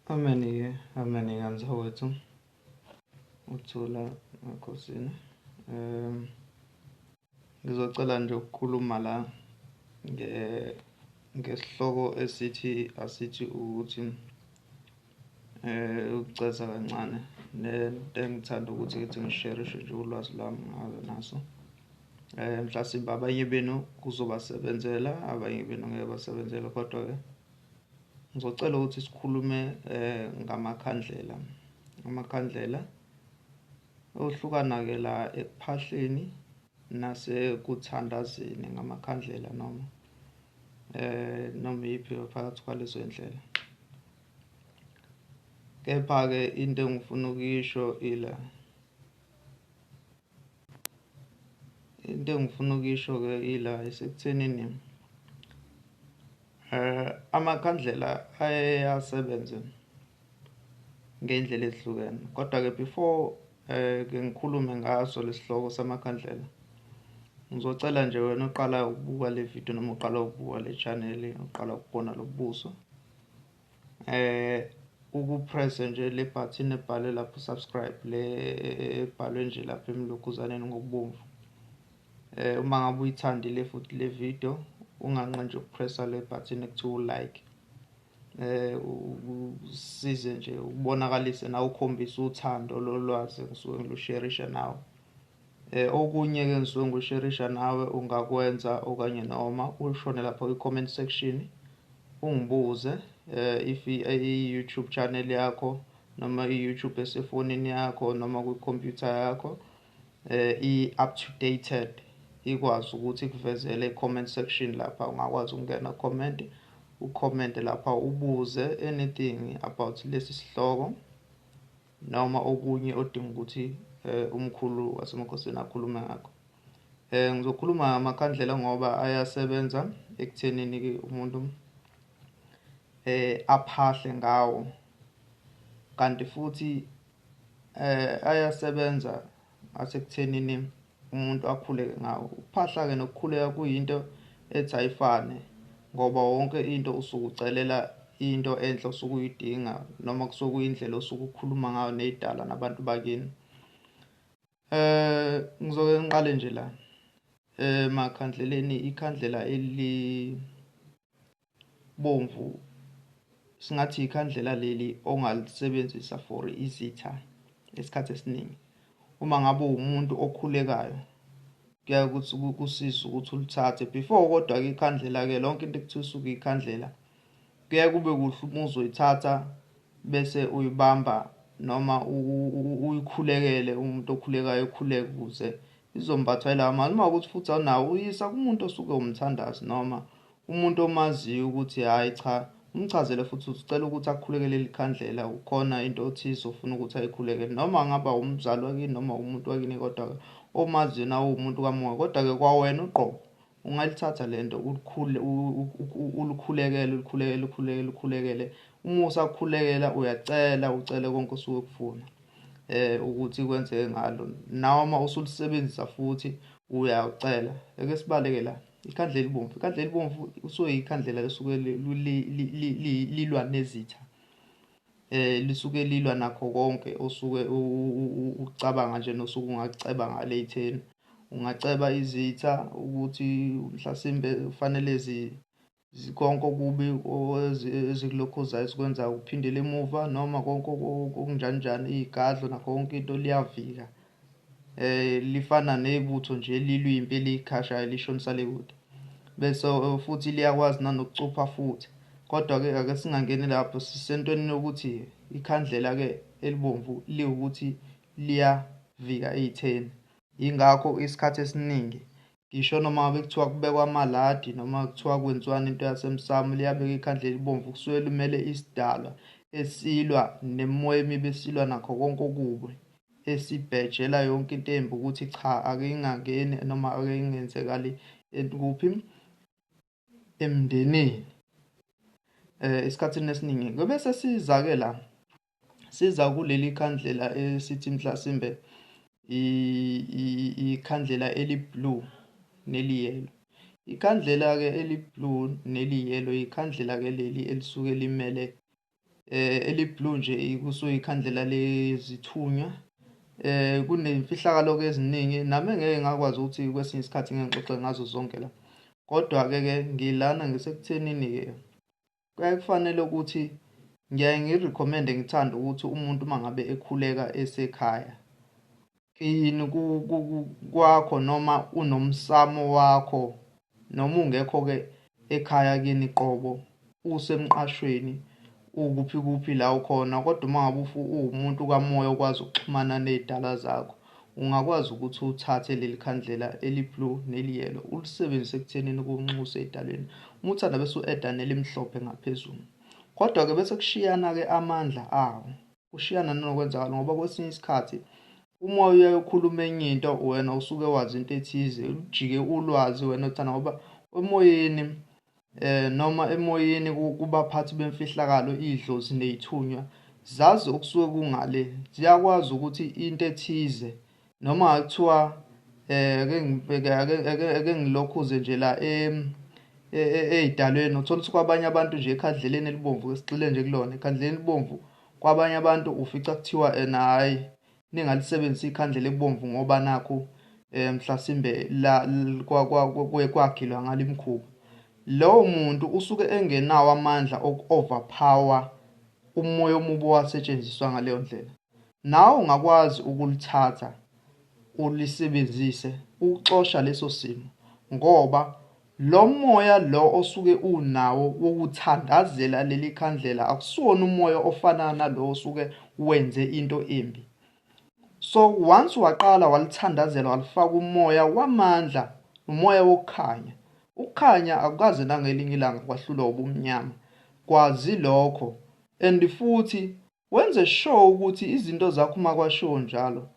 Ameni-ke, ameni-ke mzawethu. Uthula makhosini. Ngizocela nje ukukhuluma la ngesihloko esithi asithi ukuthi ukuceza kancane nento engithanda ukuthi ngithi ngisherishe nje ulwazi lwami ngalo naso. Mhlasimbe abanye benu kuzobasebenzela, abanye benu ngeke basebenzele, kodwa-ke ngizocela ukuthi sikhulume ngamakhandlela. Amakhandlela ohlukana-ke la ekuphahleni nasekuthandazeni ngamakhandlela noma noma iyiphi phakathi kwalezo ndlela. Kepha-ke into engifuna ukuyisho ila, into engifuna ukuyisho-ke ila isekuthenini amakhandlela aye asebenze ngey'ndlela ezihlukene, kodwa-ke before ke ngikhulume ngaso lesihloko samakhandlela, ngizocela nje wena oqala ukubuka le video noma uqala ukubuka le channel, uqala ukubona lo buso, ukupresse nje le button ebhalwe lapho subscribe, le ebhalwe nje lapha emlokhuzaneni ngokubomvu. Uma ngabe uyithandile futhi le video, unganqe nje ukupressa le button ekuthiwa like, usize nje ubonakalise nawe, ukhombise uthando lolwazi engisuke ngilusherisha nawe. Okunye-ke engisuke ngikusherisha nawe ungakwenza okanye noma ushone lapho kwi-comment section ungibuze if i-YouTube channel yakho noma i-YouTube esefonini yakho noma kwikhompyutha yakho i-up to dated, ikwazi ukuthi ikuvezele i-comment section lapha, ungakwazi ukungena comment, ucomment lapha ubuze anything about lesi sihloko noma okunye odinga ukuthi umkhulu wasemakhosini akhulume ngakho. Ngizokhuluma ngamakhandlela ngoba ayasebenza ekuthenini-ke umuntu aphahle ngawo, kanti futhi ayasebenza asekuthenini umuntu akhuleke ngawo. Ukuphahla-ke nokukhuleka kuyinto ethi ayifane, ngoba wonke into usuke ucelela into enhle osuke uyidinga, noma kusuke kuyindlela osuke ukhuluma ngayo ney'dala nabantu bakini. Ngizoke ngiqale nje la emakhandleleni. Ikhandlela elibomvu singathi ikhandlela leli ongalisebenzisa for izitha isikhathi esiningi. Uma ngabe uwumuntu okhulekayo, kuyaye ukuthi kusize ukuthi ulithathe before, kodwa-ke ikhandlela-ke lonke into ekuthiwa usuke ikhandlela, kuyaye kube kuhle uma uzoyithatha bese uyibamba noma uyikhulekele, umuntu okhulekayo ekhuleke ukuze izombathwa yilawa mali. Uma ukuthi futhi awunawo, uyisa kumuntu osuke umthandazi noma umuntu omaziyo ukuthi hhayi cha, umchazele futhi ucela ukuthi akhulekele leli khandlela, ukhona into othize ofuna ukuthi ayikhulekele, noma ngaba umzali wakini noma umuntu wakini, kodwa-ke omaziyo nawe uwumuntu kamoya. Kodwa-ke kwawena uqobo ungalithatha lento ulikhulekele, ulikhulekele, ulikhulekele, ulikhulekele. Uma usakhulekela uyacela, ucele konke osuke kufuna ukuthi kwenzeke ngalo, noma usulisebenzisa futhi uyacela. Ake sibaleke la ikhandlela elibomvu. Ikhandlela elibomvu usuke ikhandlela lisuke lilwa nezitha, lisuke lilwa nakho konke osuke ucabanga nje nosuke ungaceba ngale itheni. Ungaceba izitha ukuthi mhlasimbe kufanele konke okubi ezikulokhuzayo esikwenzayo kuphindele emuva, noma konke okunjani njani, iy'gadlo nakho konke into liyavika. Lifana nebutho nje lilwa impi elikhashayo lishonisa le kude, bese futhi liyakwazi nanokucupha futhi. Kodwa-ke ake singangeni lapho, sisentweni yokuthi ikhandlela-ke elibomvu liwukuthi liyavika ey'theni. Yingakho isikhathi esiningi ngisho noma ngabe kuthiwa kubekwa amaladi noma kuthiwa kwenziwani into yasemsamo, liyabeka ikhandlela elibomvu, kusuke limele isidalwa esilwa nemimoya emibi, esilwa nakho konke okubi, esibhejela yonke into embi ukuthi cha ake ingangeni noma ake ingenzekali kuphi emndenini. Esikhathini esiningi bese siza-ke la, siza kuleli khandlela esithi mhlasimbe ikhandlela eli-blue neli-yellow. Ikhandlela-ke eli-blue neli-yellow ikhandlela-ke leli elisuke limele Eli-blue nje kusuke ikhandlela lezithunywa. Kunemfihlakalo-ke eziningi nami engeke ngakwazi ukuthi kwesinye isikhathi ngeke ngixoxe ngazo zonke la. Kodwa-ke ke ngilana ngisekuthenini-ke kuyaye kufanele ukuthi ngiyaye ngi-recommend-e, ngithande ukuthi umuntu uma ngabe ekhuleka esekhaya kini kwakho noma unomsamo wakho noma ungekho-ke ekhaya kini qobo, usemqashweni, ukuphi kuphi la ukhona, kodwa uma ngabe uwumuntu kamoya okwazi ukuxhumana ney'dalwa zakho, ungakwazi ukuthi uthathe leli khandlela eli-blue neli-yellow ulisebenzise ekuthenini kunxuse ey'dalweni. Uma uthanda bese u-add-a nelimhlophe ngaphezulu. Kodwa-ke bese kushiyana-ke amandla awo, kushiyana nanokwenzakala, ngoba kwesinye isikhathi umoya uyaye ukhuluma enye into, wena usuke wazi into ethize, ujike ulwazi wena othanda, ngoba emoyeni noma emoyeni kubaphathi bemfihlakalo, idlozi ney'thunywa zazi okusuke kungale, ziyakwazi ukuthi into ethize noma kuthiwa ake ngibheke, ake ngilokhuze nje la ey'dalweni, uthola ukuthi kwabanye abantu nje ekhandleleni elibomvu, esigxile nje kulona ekhandleleni elibomvu, kwabanye abantu ufica kuthiwa ena hhayi ningalisebenzisi ikhandlela elibomvu ngoba nakhu mhlasimbe la kwagilwa ngalo imikhuba. Lowo muntu usuke engenawo amandla oku-overpower umoya omubi owasetshenziswa ngaleyo ndlela. Nawe ungakwazi ukulithatha ulisebenzise ukuxosha leso simo, ngoba lo moya lo osuke unawo wokuthandazela leli khandlela akusiwona umoya ofana nalo osuke wenze into embi. So once waqala walithandazela, walifaka umoya wamandla, umoya wokukhanya, ukukhanya akukaze nangelinye ilanga kwahlulwa ubumnyama, kwazi lokho. And futhi wenze sure ukuthi izinto zakho uma kwashiwo njalo,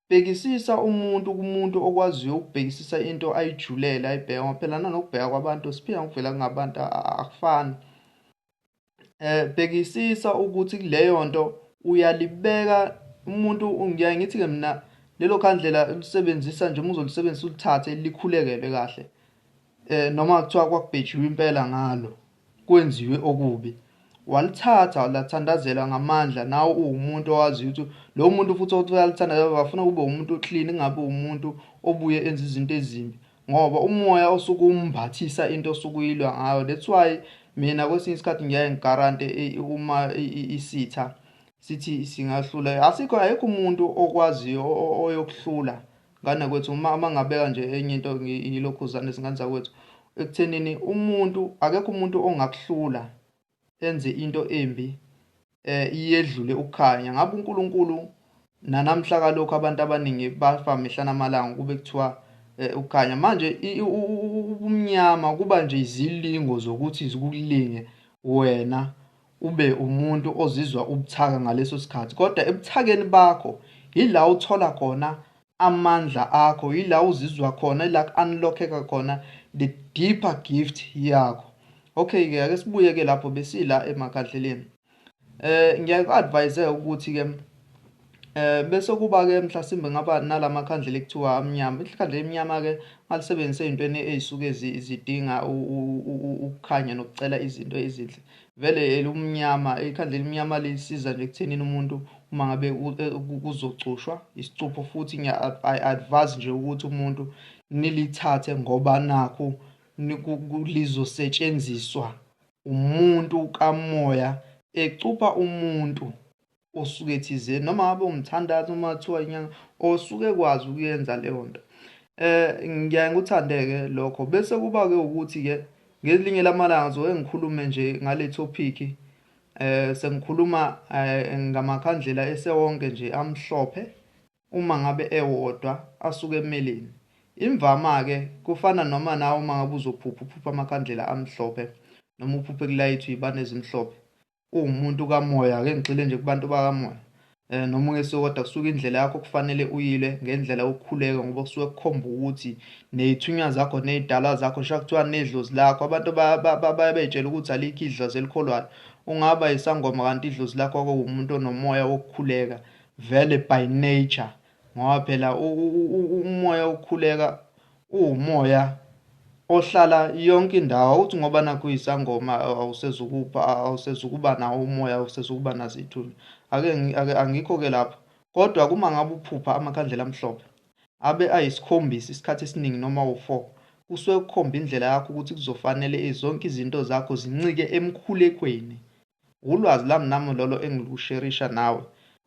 bhekisisa umuntu kumuntu okwaziyo ukubhekisisa into ayijulele ayibheka, ngoba phela nanokubheka kwabantu siphila ngokuvela kungabantu akufani. Bhekisisa ukuthi kuleyo nto uyalibeka umuntu. Ngiyaye ngithi-ke mina lelo khandlela ulisebenzisa nje, uma uzolisebenzisa ulithathe likhulekelwe kahle, noma kuthiwa kwakubhejiwe impela ngalo kwenziwe okubi, walithatha lathandazela ngamandla, nawe uwumuntu owaziyo ukuthi lo muntu futhi othi uyalithandaza bafuna kube umuntu clean, kungabi umuntu obuye enze izinto ezimbi, ngoba umoya osuke umbathisa into osuke uyilwa ngayo. That's why mina kwesinye isikhathi ngiyaye ngigarante uma isitha sithi singahlula, asikho, ayikho umuntu okwaziyo oyokuhlula ngane kwethu. Uma ngabeka nje enye into ilokhuzane izingane zakwethu ekuthenini umuntu, akekho umuntu ongakuhlula enze into embi iyedlule ukukhanya. Ngabe uNkulunkulu nanamhla kalokho abantu abaningi bafa mihla namalanga kube kuthiwa ukukhanya. Manje ubumnyama kuba nje izilingo zokuthi zikulinge wena ube umuntu ozizwa ubuthaka ngaleso sikhathi, kodwa ebuthakeni bakho yila uthola khona amandla akho, yila uzizwa khona, yila ku-unlock-eka khona the deeper gift yakho. Okay-ke, ake sibuye-ke lapho besila emakhandleleni. Ngiyaku-advise ukuthi-ke bese kuba-ke mhlasimbe ngaba nalamakhandlela ekuthiwa amnyama. Ikhandlela elimnyama-ke ngalisebenzisa ey'ntweni ey'suke zidinga ukukhanya nokucela izinto ezinhle. Vele elumnyama, ikhandlela elimnyama lisiza nje ekuthenini umuntu uma ngabe kuzocushwa isicupho, futhi ngiya-advise nje ukuthi umuntu nilithathe ngoba nakhu lizosetshenziswa umuntu kamoya ecupha umuntu osuke thizeni, noma ngabe umthandazo, noma kuthiwa inyanga osuke ekwazi ukuyenza leyo nto. Ngiyaye ngikuthande-ke lokho. Bese kuba-ke ukuthi-ke ngelinye lamalanga ngizoke ngikhulume nje ngale topic, sengikhuluma ngamakhandlela esewonke nje amhlophe uma ngabe ewodwa asuke emeleni. Imvama-ke kufana noma nawe uma ngabe uzophupha uphupha amakhandlela amhlophe noma uphuphe kulayithwa iy'bani ezimhlophe, uwumuntu kamoya, ake ngigxile nje kubantu bakamoya, noma ungesiwo, kodwa kusuke indlela yakho kufanele uyile ngendlela yokukhuleka, ngoba kusuke kukhomba ukuthi ney'thunywa zakho ney'dalwa zakho, ngisho kuthiwa nedlozi lakho, abantu bayabey'tshela ukuthi alikho idlozi elikholwayo. Ungaba isangoma kanti idlozi lakho kwakuwumuntu onomoya wokukhuleka vele by nature, ngoba phela umoya wokukhuleka uwumoya. Ohlala yonke indawo, awuthi ngoba nakhu uyisangoma awusezukupha, awusezukuba nawo umoya, awusezukuba nazo iy'thunywa. Ake angikho-ke lapho, kodwa kuma ngabe uphupha amakhandlela amhlophe abe ayisikhombisa isikhathi esiningi noma awu-4, kusuke kukhomba indlela yakho ukuthi kuzofanele zonke izinto zakho zincike emkhulekweni. Ulwazi lami nami lolo engilusherisha nawe.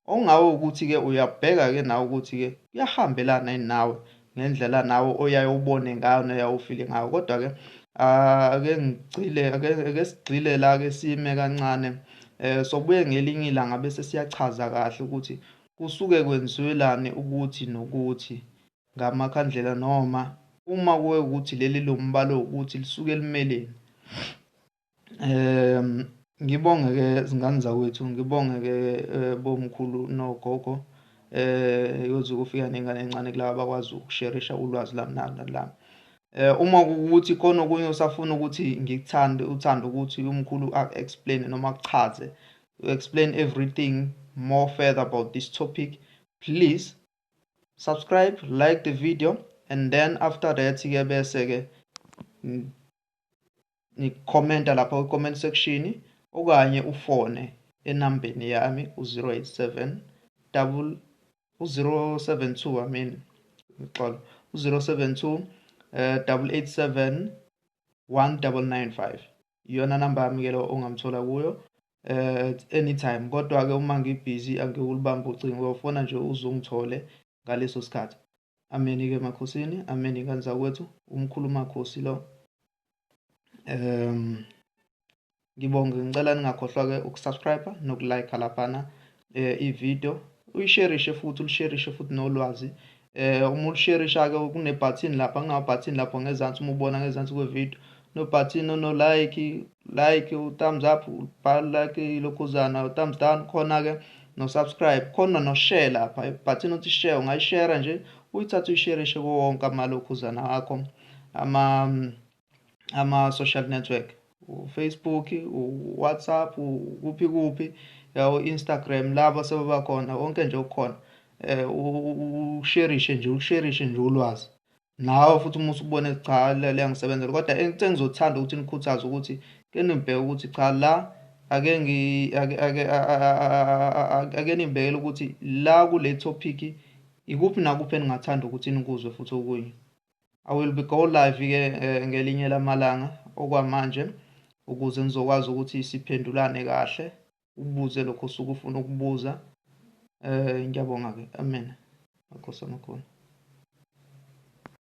Okungawe ukuthi-ke uyabheka-ke nawe ukuthi-ke kuyahambelana yini nawe ngendlela nawe oyaye ubone ngayo noyaye ufile ngayo. Kodwa-ke ake ngigxile, ake sigxile la-ke sime kancane. Sobuye ngelinye ilanga bese siyachaza kahle ukuthi kusuke kwenziwelani ukuthi nokuthi ngamakhandlela noma uma kuwe ukuthi leli lombalo ukuthi lisuke limeleni. Ngibonge-ke zingane zakwethu, ngibonge-ke bomkhulu nogogo, yoze kufika nengane encane kulaba abakwazi ukusherisha ulwazi lami nalami. Uma kuwukuthi khona okunye osafuna ukuthi ngikuthande, uthande ukuthi umkhulu aku-explain-e noma akuchaze, explain everything more further about this topic, please subscribe, like the video, and then after that-ke bese-ke nikhomenta lapha kwi-comment section okanye ufone enambeni yami u-087 double u-072, I mean, ngixolo, u-072 887 1995. Iyona namba yami ke lo ongamthola kuyo anytime. Kodwa ke uma ngibhizi angikulibamba ucingo, uyofona nje uzungithole ngaleso sikhathi. Ameni ke makhosini, ameni ngane zakwethu, umkhulu makhosi lo. Ngibonge, ngicela ningakhohlwa ke ukusubscribe nokulike laphana i-video, uyisherishe futhi, ulisherishe futhi nolwazi. Uma ulisherisha ke kune-button lapha, kunama-button lapho ngezansi, uma ubona ngezansi kwe-video no button ono like, like, u-thumbs up, ubhala like ilokhuzana, thumbs down, khona ke no subscribe, khona no share lapha, ibutton othi share, ungayishare nje, uyithathe uyisherishe kuwo wonke amalokhuzana akho, ama social network, uFacebook, uWhatsApp, kuphi kuphi, yawo Instagram, labo sebeba khona wonke nje okukhona, usherishe nje, usherishe nje ulwazi nawe futhi. Uma usubone cha liyangisebenzela, kodwa engizothanda ukuthi nikhuthaze ukuthi ke nibheke ukuthi cha la ake ngi ake ake ake nibhekele ukuthi la kule topic ikuphi nakuphi eningathanda ukuthi nikuzwe futhi okunye. I will be go live ke ngelinye lamalanga okwamanje ukuze nizokwazi ukuthi siphendulane kahle, ubuze lokho osuke ufuna ukubuza. Ngiyabonga ke, amen, makhosi amakhulu.